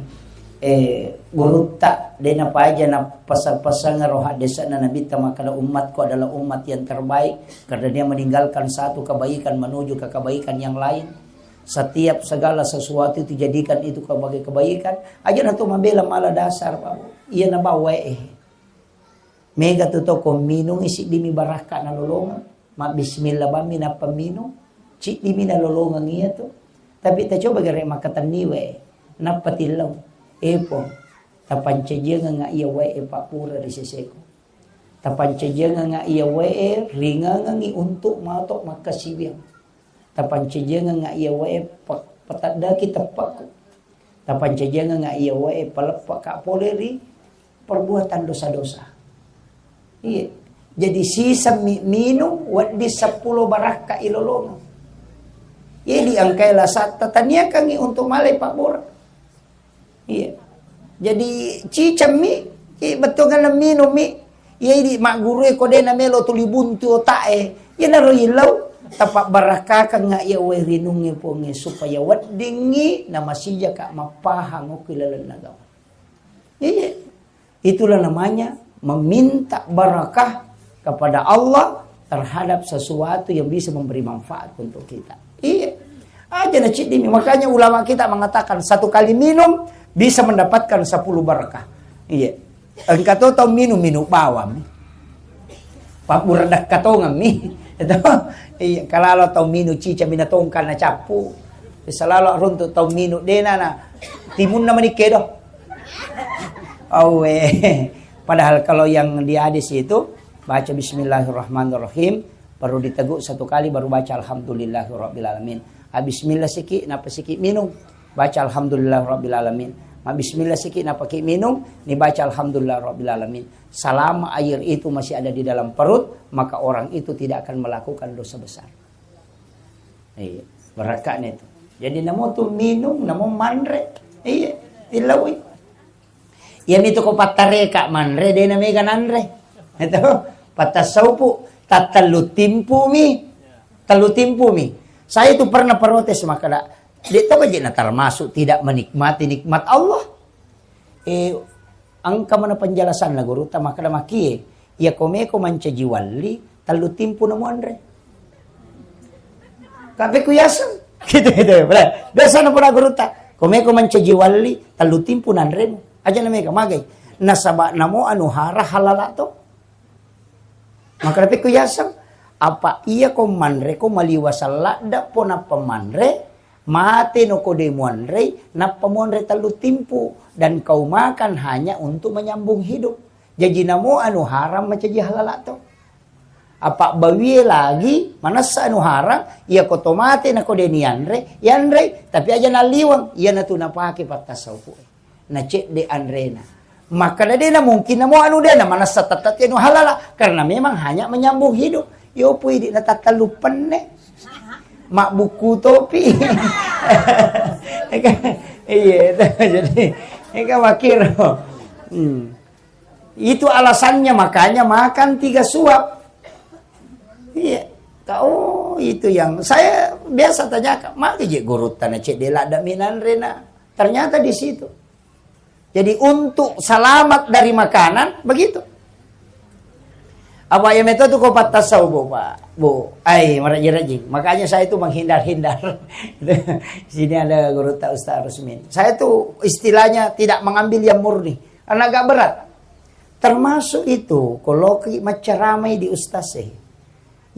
Eh, gurutta, de napaja napasang-pasang ro haddese'na Nabitta makkeda, "Umatku adalah umat yang terbaik karena dia meninggalkan satu kebaikan menuju ke kebaikan yang lain. Setiap segala sesuatu itu jadikan itu sebagai kebaikan." Aja na tu mabela mala dasar, Pak. Iya na bawa, eh. Mega tu toko minung isi dimi barakka nalolongeng. Mabbismillah bammi nappa minung, ciddimi nalolongeng iyatu. Tapi tacoba gare makkatenni wae, nappa tillau. Epo, tapancajiangengnga iya wae pappura ri seseku. Tapancajiangengnga iya wae ringangengngi untuk mato makkasiwiang. Tapancajiangengnga iya wae pe-, peteddaki teppakku. Tapancajiangengnga iya wae paleppaka pole ri perbuatan dosa-dosa. Iya. Jadi sisemmi minung wedding seppulo barakka ilolongeng. Iya, diangkai lasatta taniakangngi untuk malai pabbura. Iya. Jadi cicemmi, ci bettuanna minummi. Iya, idi maggurue ko de namelo tuli buntu otae. Iyanaro illau, tapabbarakkakengnga iya wae rinungnge Puangnge supaya weddingngi namasijaka mappahang okko ilalenna agama. Iya. Itulah namanya meminta barakah kepada Allah terhadap sesuatu yang bisa memberi manfaat untuk kita. Iya. Aja na ciddimi. Makanya ulama kita mengatakan satu kali minum bisa mendapatkan sepuluh barakah. Iya. Engka to tau minum, minum bawang. Pabbura dakka tongemmi. Itu. Iya, kalalo tau minum cica mina tongka na cappu. Bisa lalo runtu tau minum dena na timunna manikedo. Awe. Padahal kalau yang di hadis itu, baca bismillahirrahmanirrahim, baru diteguk satu kali, baru baca alhamdulillahirabbil alamin. Ah, bismillah siki, napa siki minum? Baca alhamdulillahirabbil alamin. Ma bismillah siki, napa ki minum? Ni baca alhamdulillahirabbil alamin. Selama air itu masih ada di dalam perut, maka orang itu tidak akan melakukan dosa besar. Iya, barakahnya itu. Jadi namo tu minum, namo manre. Iya, tilawi. Iyami tu ko pattareka manre, dena mega nanre. Itu, pattasaupu, tattellu timpumi. Tellu timpumi. Saya itu pernah protes makkeda, de to baje na termasuk tidak menikmati nikmat Allah. Eh, engka mana penjelasanna gurutta makkeda makie, iya komeko mancaji walli, tellu timpu na muanre. Tapi ku yaseng. Gitu, gitu. Biasa na pura gurutta. Komeko mancaji walli, tellu timpu nanremu. Aja na mega magai. Nasaba namo anu hara halala to. Maka tapi ku yaseng, apa iya ko manre ko maliwa salladda po nappa manre, mate no ko de muanrei, nappa muanre tellu timpu, dan kau makan hanya untuk menyambung hidup. Jaji namo anu haram macaji halala to. Apa bawie lagi, manessa anu haram, iya ko to mate na ko de nianre, yanrei, tapi aja naliweng, iya natu napake pattasaupu. Na cedde anrena. Maka dena mungkin namo anu dena manessa tattati anu halala, karena memang hanya menyambung hidup. Yo pui di natattalu penne. Mak buku topi. Iya, itu. Jadi, ini kan wakil. Hmm. Itu alasannya makanya makan tiga suap. Iya. Oh, itu yang saya biasa tanyakan. Maka je guru tanah cek dela ada minanrena. Ternyata di situ. Jadi untuk selamat dari makanan begitu. Apa ya metode ko pattasau, Bu, Pak? Bu, ai meraji-raji. Makanya saya itu menghindar-hindar. Sini ada guru tak Ustaz Rusmin. Saya tuh istilahnya tidak mengambil yang murni. Karena agak berat. Termasuk itu, kalau ki macaramai di ustaz e.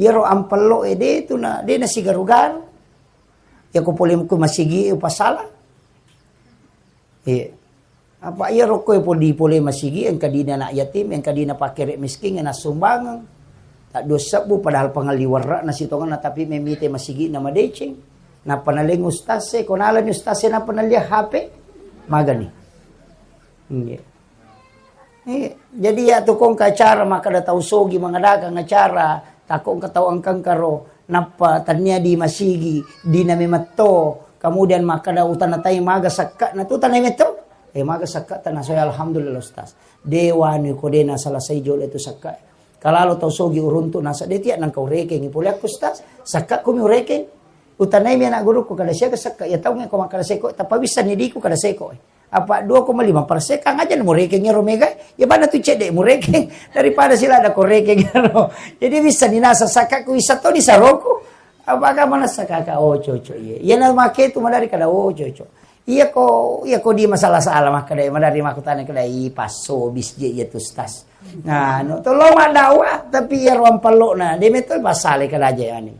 Yaro ampello e de tu na, de na sigaru-garu. Ya ko pole ku masigi upasala. Iya. Apa iya rokko e pole, pole masigi engka dina anak yatim, engka dina pakere miskin, ena sumbangeng. Tak dua sebbu padahal pangalli warra'na sitongenna tapi memite masigi na madeceng. Nappa naleng ustaz e, ko nalani ustaz e nappa nalia H P. Magani. Iya. Eh, jadi ya tu kong ke acara makkeda tau sogi mangadakang acara, takko engka tau engka-engka ro, nappa tania di masigi, di name metto, kemudian makkeda utana tai maga sakka na tu tanai metto. Eh, maga sakka tana soe alhamdulillah ustaz. De wani ko de na selesai jole tu sakka. Kalalo tau sogi uruntu nasa de tiak nangka urekeng pole aku ustaz. Sakka kumi urekeng. Utanai mi anak guruku kada siaga sakka ya tau ngeko makkeda seko tappa bisa ni diku kada seko. Apa dua koma lima persen kang aja murekeng ero mega, ya bana tu cedde murekeng daripada sila ada korekeng ero. Jadi bisa ni nasa sakka ku isa to di saroku. Apa ka manasa kaka, oh coco iya. Iya na make tu madari kada, oh coco. Iya ko, iya ko di masalah-salah makkeda madari makkutana kada i passo bis je iya tu stas. Nah, no to lo maddawa tapi iya ruang pallona de metto pasale kada aja ani.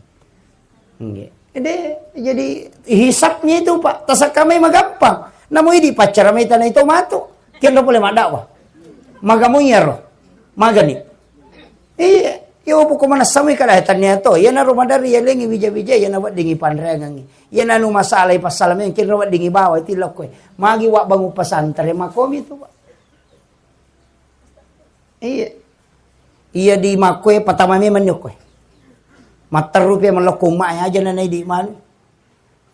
Nggih. Jadi, jadi hisabnya itu, Pak, tasakkamai magampang. Namo idi paccara mai tanai to matu. Kenro pole maddawa. Maga mo iyaro. Magani. Iya, yo buko manassamui kada tania to. Iya naro madari ya lengi wija-wija ya na weddingi panreangangi. Iya nanu masalah passalameng kenro weddingi bawa itu lokko. Magi wa bangun pesantren makomi tu, Pak. Iya. Iya di makkoe patama memang ni okkoe. Matteru pe mellokko umma aja na naidi manu.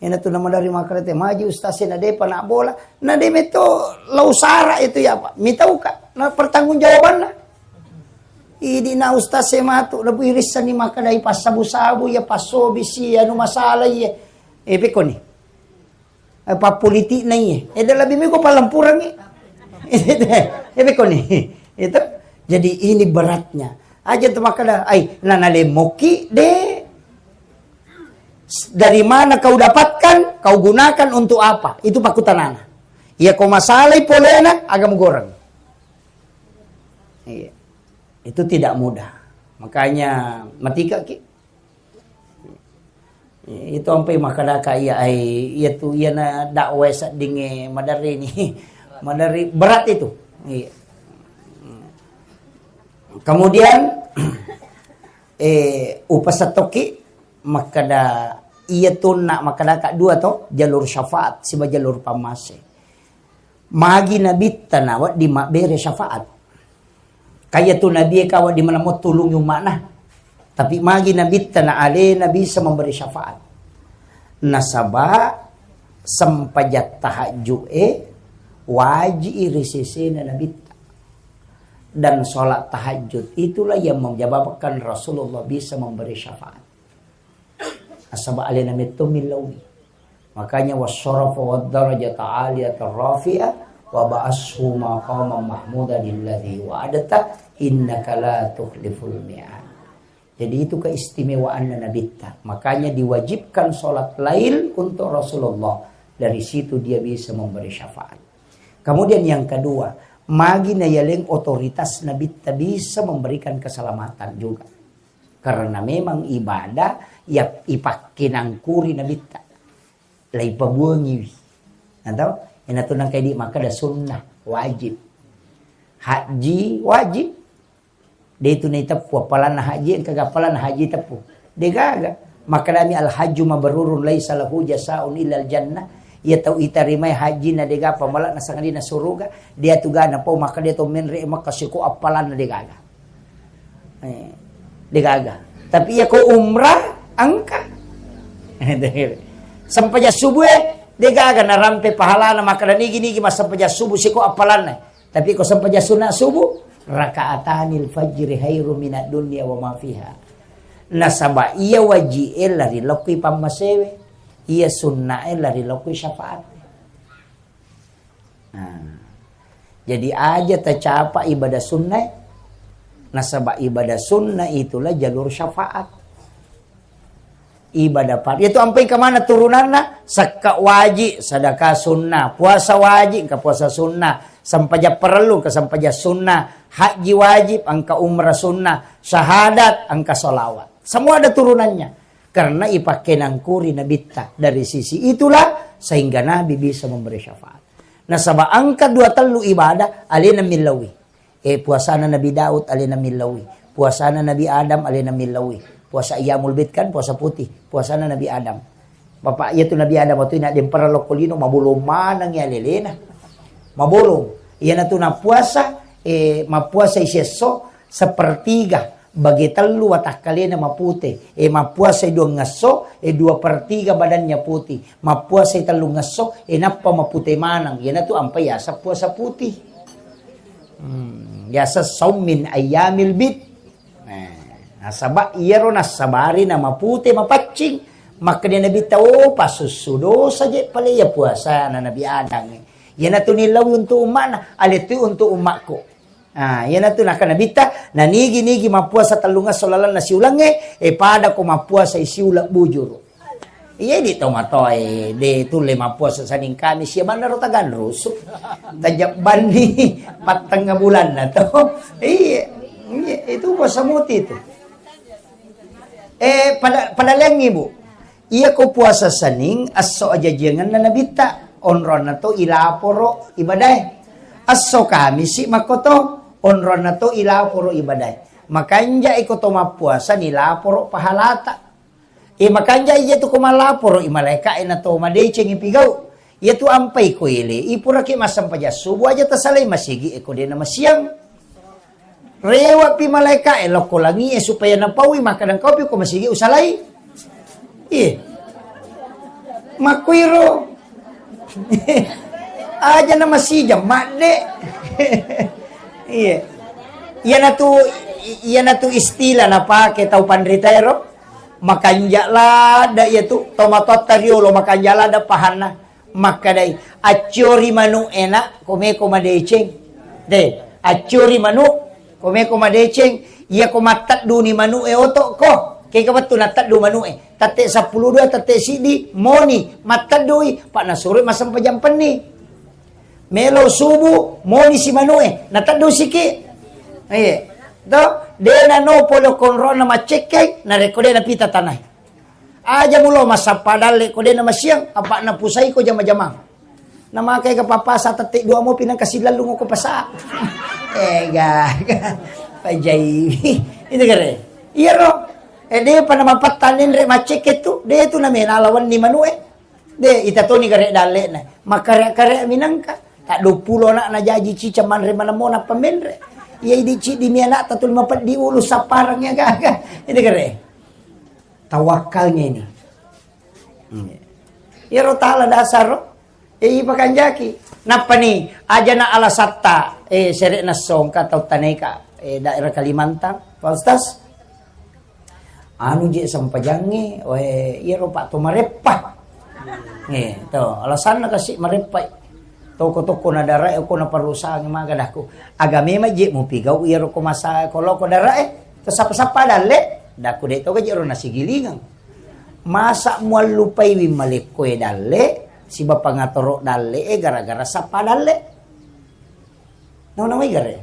Ena tu nama dari makarete maji ustaz e na depa na bola. Na de meto lau sara itu ya Pak. Mitauka na pertanggungjawabanna. Idi na ustaz e matu na bu irissani makkadai passabu-sabu ya passobisi anu masalah iya. Eh pekoni. Eh, pappolitik na iye. Eh, de lebbi miko palempureng i. Eh, beko ni. Itu. Jadi ini beratnya. Aja tu makkada, ai, nana lemmoki de. Dari mana kau dapatkan, kau gunakan untuk apa? Itu pakutanana. Iya ko masalai polena, aga mugoreng. Iya. Itu tidak mudah. Makanya matika ki. Itu ampai makkadaka iya ai, iya tu iya na dakwah seddingnge maderri ni. Maderri berat itu. Iya. Kemudian eh upasettoki makkada iya tu nak makkadaka dua to, jalur syafaat siba jalur pammase. Magi nabitta na wedding mabbere syafaat. Kaya tu nabie ka wedding maneng mo tulungi umma'na. Tapi magi nabitta na alena bisa memberi syafaat. Nasaba sempajang tahajud e waji ri sesena nabitta. Dan sholat tahajud itulah yang menyebabkan Rasulullah bisa memberi syafaat. Nasaba alena metto millaui. Makanya wasyarafa wad darajata aliyata rafi'a wa ba'ashu maqaman mahmudan alladzi wa'adta innaka la tukhliful mi'ad. Jadi itu keistimewaannya Nabitta. Makanya diwajibkan sholat lail untuk Rasulullah. Dari situ dia bisa memberi syafaat. Kemudian yang kedua, magi na yaleng otoritas Nabitta bisa memberikan keselamatan juga. Karena memang ibadah ya ipakkenangkuri Nabitta. Laipabuangiwi. Atau ina tu nangka idi makkada sunnah, wajib. Haji wajib. De tu naiteppu appalanna haji, engka ga appalanna haji teppu. De gaga. Makkadami al hajju mabrurun laisa lahu jasaun illal jannah. Iya tau itarimai haji na degaga pamala na sangadina suruga, dia tu gana pau maka dia to menre Mekka siko appalan na degaga. Eh, degaga. Tapi iya ko umrah engka. Sempajang subuh e degaga narampe pahalana maka nigi-nigi massempajang subuh siko appalanna. Tapi ko sempajang sunna subuh, rakaatanil fajri khairu minad dunya wa ma fiha. Nasaba iya waji e lari lokki pammasewe, iya sunna e lari lokki syafaat. Nah, jadi aja tacapa ibadah sunnah, nasaba ibadah sunnah itulah jalur syafaat. Ibadah par-, itu ampai kemana turunanna? Sekka waji, sedekah sunnah, puasa waji, engka puasa sunnah, sempajang parellu, engka sempajang sunnah, haji wajib, engka umrah sunnah, syahadat, engka salawat. Semua ada turunannya. Karena ipakkenangkuri nabitta. Dari sisi itulah sehingga Nabi bisa memberi syafaat. Nasaba engka dua tellu ibadah alena millaui. Eh, puasana Nabi Daud alena millaui. Puasana Nabi Adam alena millaui. Puasa Ayyamul Bid kan puasa putih. Puasana Nabi Adam. Bapak iya tu Nabi Adam waktu ina dempara lokko lino mabolong maneng ya lelena. Mabolong. Iyana tu napuasa, eh, mapuasa isi esso sepertiga. Bage tellu watakkalena mapute, e, mappuasai dua ngesso, e, dua per tiga badannya putih, mappuasai tellu ngesso, e, nappa mapute maneng, iyanatu ampai yaseng puasa putih. Hmm, yaseng saum min ayyamil bid. Nah, nasaba iyaro nassabari na mapute mapaccing, makkeda Nabitta, oh, pasussu dosa je pale iya puasana Nabi Adam. Iyanatu nillaui untuk umma'na, aletui untuk umma'ku. Ah, iyanatu nakkeda Nabitta, nanigi-nigi mappuasa tellungesso lalenna siulengnge, e, pada ko mappuasai siuleng bujuru. Iya di tomatoae, de tulle mappuasa Senin Kamis, iya mannaro taganrusu. Tajabbanni pattengnga bulanna to. Iya, iya, itu puasa muti itu. Eh, pada, pada lengngi, Bu. Iya ko puasa Senin, esso ajajiangenna Nabitta, onronna to ilaporo ibadae. Esso Kamisi makkoto, onronna to ilaporo ibadae. Makanja iko to mappuasa nilaporo pahalata. E, makanja ije tu ko malaporo i malaika e na to madeceng ipigau. Iya tu ampai ko ele, ipuraki massempajang subuh aja tasalai masigi e ko dena masiang. Rewa pi malaika e lokko langi e supaya napaui makkadang kau pi ko masigi usalai. Iya. Makkuiro. Aja na masijang madde. Iya. Iyanatu, iyanatu istilah napake tau panrita ero. Makanja lada iya tu, tomatoatta riolo makanja lada pahanna. Makkadai, acciori manu e nak, ko meko madeceng. De, acciori manu, ko meko madeceng. Iya ko mattedduni manu e oto ko. Kega wettu natteddu manu e. Tette seppulo dua, tette siddi, moni, matteddui, pa nasuro massempajang penni. Melo subuh, moni si manu e, nateddu siki. Iya. To, de nano polo konrona maccekkeng, narekko de napita tanai. Aja mulo massappa dalle ko de namasiang, apa napusai ko jama-jamang. Namakai ke papa sa tette dua mopi nang kasi lalu ko pasa. Eh, ga, ga. Pajai. Itu kare. Iya ro. Eh, de pada mapattanen re maccekke tu, de tu namena lawan ni manu e. De, ita toni gare dallena. Makare-kare minangka. Tak dua puluh anak na jaji cica manre manemo na pamenre. Iya idi cidi mi anak tatu lima peddi ulu saparang ya gaga. Ini gare. Tawakkalnya ini. Hmm. Iya ro tala dasar ro. Eh, ipakanjaki. Nappa ni, aja na alasatta, eh, sere na songka tau taneka, eh, daerah Kalimantan, Pak Ustaz. Anu je sempajangnge, wae, iyaro Pak to mareppa. Eh, to, alasanna kasi mareppa. Toko-toko na darae ko na perusahaan maga dahku. Aga memang je mupigau iyaro ko masa ko loko darae. To sapa-sapa dalle, dahku de to gaji ro nasigilingang. Masa muallupai wi malekko e dalle, siba pangatoro dalle e gara-gara sappa dalle. Nawa-nawai gare.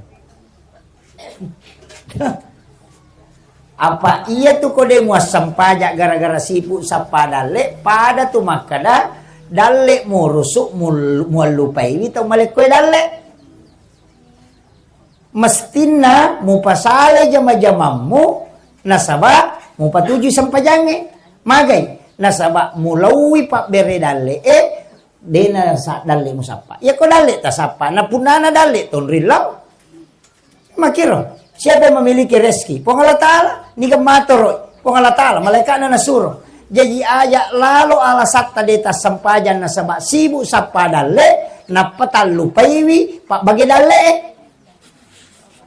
Apa iya tu ko de muassempajang gara-gara sipu sappa dalle, pada tu makkada dalle murusu mul-, muallupaiwi tau malekko e dalle. Mestinna mupasale jama-jamammu nasaba mupatuju sempajangnge. Magai? Nasaba mulaui pabbere dalle e, Dena sa dalle musappa. Iya ko dalle tasappa, na punnana dalle tonrillau. Makiro, siapa yang memiliki rezeki? Puang Allah Ta'ala. Niga matoro, Puang Allah Ta'ala, malaikatna nasuro. Jaji aja lalo alasatta de tassempajang nasaba sibuk sappa dalle, nappa tallupaiwi pabbage dalle.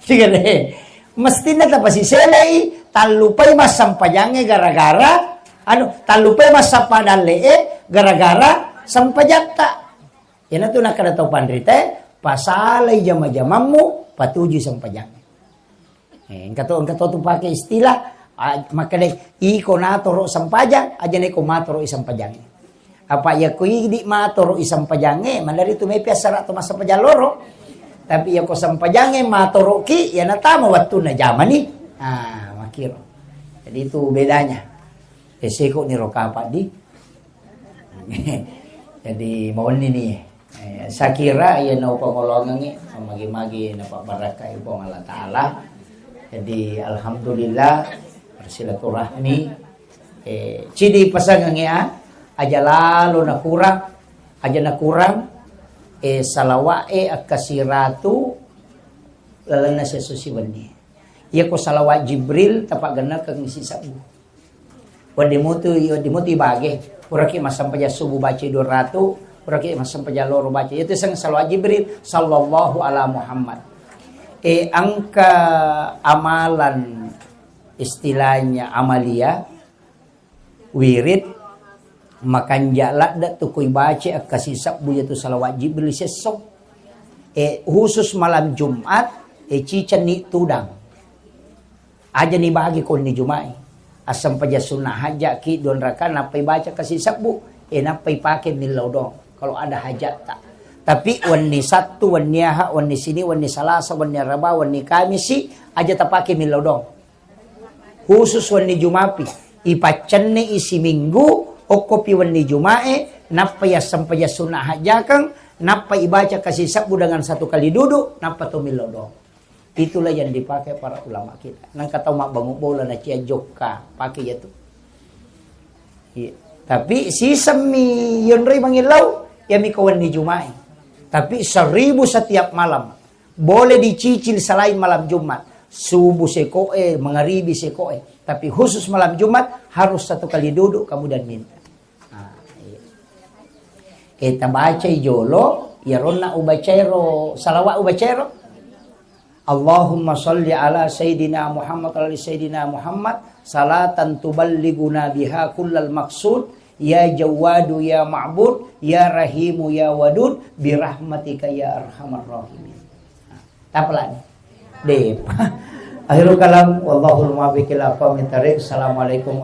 Sigere. Mestinna tapasiselei, tallupai massempajangnge gara-gara, anu, tallupai massappa dalle'e gara-gara sempajatta. Iyanatu nakkeda tau panritae, pasalai jama-jamammu, patujui sempajangnge. Eh, engka to, engka to tu pake istilah, ah, makkeda, iko natoro sempajang, aja neko matoro i sempajangnge. Apa iya ko idi matoro i sempajangnge, manari tu mepi assara to massempajang loro. Tapi iya ko sempajangnge matoro ki, ya natama wattunna jamani. Ah, makiro. Jadi itu bedanya. Eh, seko ni roka apa di? Jadi mauni ni. Eh, sakira iya nau pangolongengi, magi-magi napabarakai Puang Allah Ta'ala. Jadi alhamdulillah bersilaturahmi. Eh, cidi pasangengnge, ah, aja lalo nakurang, aja nakurang, eh, salawa'e akkasiratu lalenna siesso siwenni. Iya ko salawat Jibril, tapagennakeng sisebbu. Wedding mutu, wedding mutu ibage. Puraki massempajang subuh baca dua ratu, puraki massempajang loro baca. Itu seng salawat Jibril, sallallahu ala Muhammad. Eh, engka amalan istilahnya amalia, wirid, makanja ladde tu kui baca akkasi sebbu yatu salawat Jibril siesso. Eh, khusus malam Jumat, eh, cicenni tudang. Aja ni bagi konni Juma'i. Assempajang sunnah hajjaki dua raka nappai baca kasi sebbu, eh, nappai pake millau dong. Kalau ada hajatta. Tapi wenni Sattu, wenni Aha, wenni Sini, wenni Salasa, wenni Araba, wenni Kamisi, aja tapake millau dong. Khusus wenni Jumapi, ipaccenni isi minggu, okkopi wenni Jumae, nappa yassempajang sunnah hajjakeng, nappa ibaca kasi sebbu dengan satu kali duduk, nappa to millau dong. Itulah yang dipakai para ulama kita. Nangka tau mabbangung bola na cia jokka, pakai ya tu. Iya. Tapi sisemmi yonroi mangillau, ya miko wenni Jumae. Tapi seribu setiap malam. Boleh dicicil selain malam Jumat. Subuh sekoe, mengaribi sekoe. Tapi khusus malam Jumat harus satu kali duduk kamu dan minta. Ah, iya. Eh, tabacai jolo, ya ronna ubacairo, salawat ubacairo. Allahumma salli ala Sayyidina Muhammad, ala Sayyidina Muhammad, salatan tuballighuna biha kullal maqsud, ya Jawwadu, ya Ma'bud, ya Rahimu, ya Wadud, birahmatika ya arhamar rahimin. Nah, tapalani. Depa. Akhirul kalam, wallahul muwaffiq ila aqwamit thariq. Assalamualaikum.